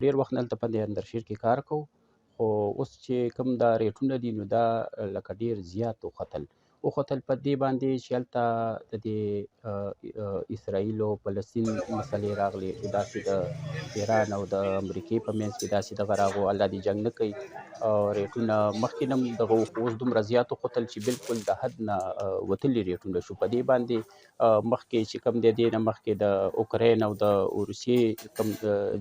ډېر وخت نه دلته په دې اندرشیر کې کار کوو، خو اوس چې کوم دا ریټونه دي نو دا لکه ډېر زیات وختل په دې باندې چې هلته د دې اسرائیل او فلسطین مسلې راغلې، داسې د ایران او د امریکې په منځ کې داسې دغه راغو، الله دې جنګ نه کوي. او ریټونه مخکې نه دغه وو، خو اوس دومره زیات وختل چې بالکل د حد نه وتلي ریټونه شو. په دې باندې مخکې چې کوم دی، دې نه مخکې د اوکراین او د روسیې کوم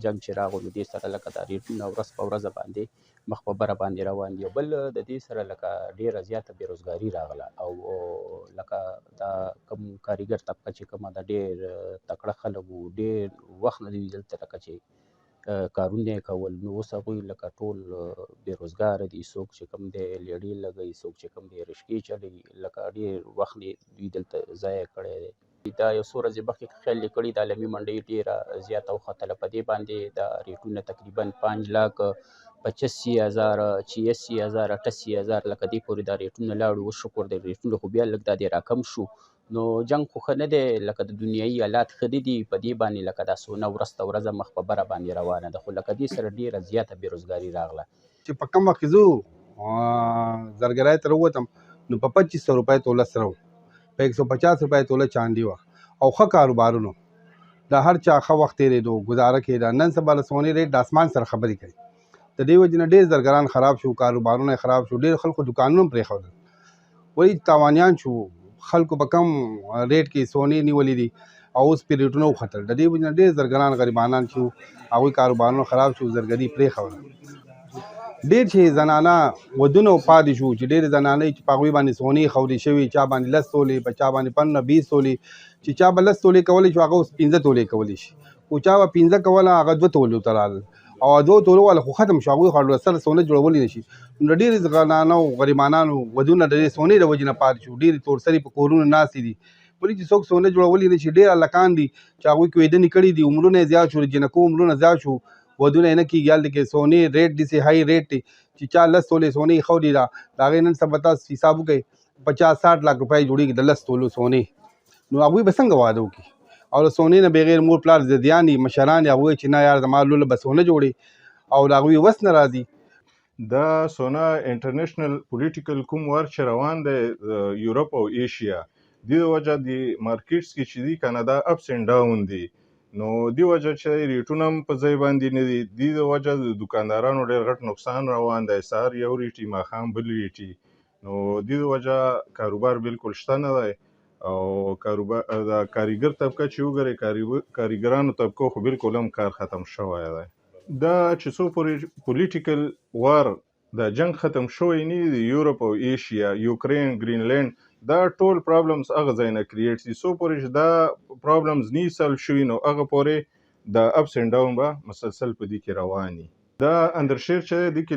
جنګ چې راغو، نو دې سره لکه دا ریټونه ورځ په ورځ باندې مخ په بره باندې روان دي. او بل د دې سره لکه ډېره زیاته بېروزګاري راغله، او لکه دا کوم کاریګر طبقه چې کومه ده، ډېر تکړه خلک وو، ډېر وخت نه دوی دلته لکه چې کارونه یې کول، نو اوس هغوی لکه ټول بېروزګاره دي. څوک چې کوم دی لیړې لګوي، څوک چې کوم دی رشکې چلوي، لکه ډېر وخت یې دوی دلته ضایع کړی دی. دا یو څو ورځې مخکې که خیال یې کړي، د عالمي منډۍ ډېره زیاته وختله. په دې باندې دا ریټونه تقریبا 5,85,000، 86,000، 88,000 لکه دې پورې دا ریټونه لاړو. اوس شکر دی ریټونه خو بیا لږ دا دی راکم شو. نو جنګ خو ښه نه دی، لکه د دنیایي حالات ښه نه دي، په دې باندې لکه دا سونه ورځ ته ورځ مخ په بره باندې روانه ده، خو لکه دې سره ډېره زیاته بېروزګاري راغله. چې په کوم وخت کې زه زرګرۍ ته راووتم نو په 2500 روپۍ توله سره وو، په 150 روپۍ توله چاندي وه، او ښه کاروبارونو د هر چا ښه وخت تېرېدو، ګزاره کېده. نن سبا د سونې ریټ د اسمان سره خبرې کوي، د دې وجې نه ډېر زرګران خراب شو، کاروبارونه یې خراب شو، ډېر خلکو دوکانونه هم پرېښودل، وایي تاوانیان شو. خلکو په کم ریټ کې سونې نیولې دي او اوس پرې ریټونه وختل. د دې وجې نه ډېر زرګران غریبانان شو، هغوی کاروبارونه خراب شو، زرګري پرېښوله. ډېر چې زنانه ودونه پاتې شو، چې ډېرې زنانې چې په هغوی باندې سونې خورې شوې، چا باندې 10 تولې، په چا باندې 15 20 تولې، چې چا به 10 تولې کولی شو هغه اوس 5 تولې کولی شي، خو چا به 5 کوله هغه 2 تولو ته راغلل، او 2 تولو والا خو ختم شو، هغوی خو سره سونه جوړولی نه شي. نو ډېرې زنانو غریبانانو ودونه د دې سونې د وجې نه پاتې شو، ډېرې تورسرې په کورونو ناستې دي، ولې چې څوک سونه جوړولی نه شي. ډېر هلکان دي چې هغوی کوېدنې کړي دي، عمرونه یې زیات شو، جینکو عمرونه زیات شو، ودونه یې نه کېږي. هلته کې سونې ریټ داسې های ریټ دی چې چا 10 تولې سونې ایښودې ده، د هغې نن سبا تاسو حساب وکړئ 50-60 لاک روپۍ جوړېږي د 10 تولو سونې. نو هغوی به څنګه واده وکړي؟ او د سونې نه بغیر مور پلار زدیان دي، مشران دي، هغوی چې نه یار زما لور به سونه جوړي، او د هغوی وس نه راځي. دا سونا انټرنیشنل پولیټیکل کوم وار چې روان دی یورپ او ایشیا، دې وجه د مارکیټس کې چې دي که نه دا اپس اینډ ډاون دي، نو دې وجه چې ریټونه هم په ځای باندې نه دي، دې وجه د دوکاندارانو ډېر غټ نقصان روان دی، سهار یو ریټي ماښام بل ریټي، نو دې وجه کاروبار بالکل شته نه دی. او کاروبار د کاریګر طبقه چې وګورئ، کاریګرانو طبقه خو بالکل هم کار ختم شوی دی. دا چې څو پورې پولیټیکل وار دا جنګ ختم شوی نه دی، یورپ او ایشیا، یوکرین، ګرینلینډ، دا ټول پرابلمز هغه ځای نه کریټ دي. څو پورې چې دا پرابلمز نه سالو شوي نو هغه پورې د اپس اینډ ډاون به مسلسل په دې کې روان وي. دا اندرشیر چې دی، دې کې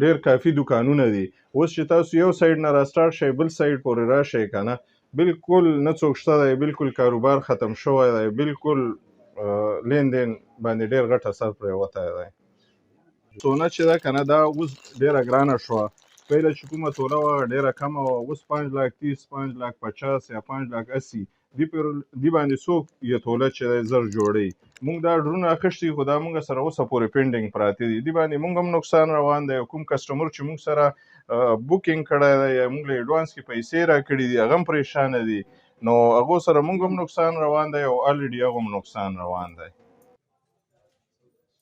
ډېر کافي دوکانونه دي. اوس چې تاسو یو سایډ نه راسټارټ شئ بل سایډ پورې راشئ که نه، بالکل نه څوک شته دی، بالکل کاروبار ختم شوی دی، بالکل لین دین باندې ډېر غټ اثر پرېوتی دی. سونه چې ده که نه دا اوس ډېره ګرانه شوه، پهله چې کومه توله وه ډېره کمه وه، اوس 5 لاک 30، 5 لاک 50 یا 5 لاک 80 دي باندې څوک یې توله چې دی زر جوړوي. موږ دا ډرونه اخیستي خو دا موږ سره اوسه پورې پینډینګ پراته دي، دي باندې موږ هم نقصان روان دی. کوم کسټمر چې موږ سره بوکینګ کړی دی یا موږ له ایډوانس کې پیسې راکړي دي هغه هم پریشانه دي، نو هغو سره موږ هم نقصان روان دی او الریډي هغه هم نقصان روان دی.